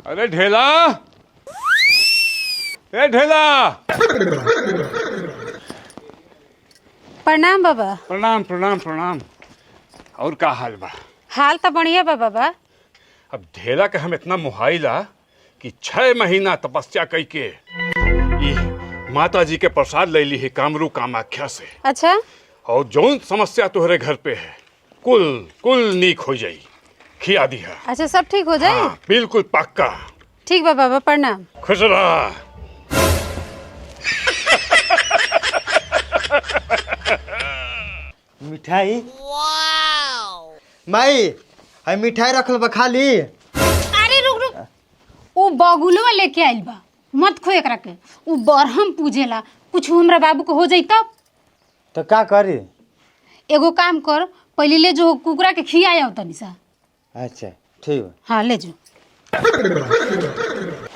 अरे ढेला, ए ढेला। प्रणाम बाबा। प्रणाम प्रणाम प्रणाम। और का हाल बा? हाल तो बढ़िया बा बाबा। अब ढेला के हम इतना मुहाइला कि 6 महीना तपस्या कई के ई माता जी के प्रसाद ले ली है कामरू कामाख्या से। अच्छा। और जौन समस्या तुहरे घर पे है, कुल कुल नीक हो जाई, खिया दिहा। अच्छा, सब ठीक हो जाए? हाँ, बिल्कुल पक्का। ठीक बा बाबा, प्रणाम। खुश रह। मिठाई माई है, मिठाई रखल बा, खाली। अरे रुक रुक, उ बगुलवा लेके आइल बा, मत खो एकरा के। उ बरहम पूजेला, कुछ हमरा बाबू को हो जाई तब। तो का करी? एगो काम कर, पहले ले जो कुकरा के खिया आओ तनी सा। अच्छा, ठीक बा। हाँ, ले जो।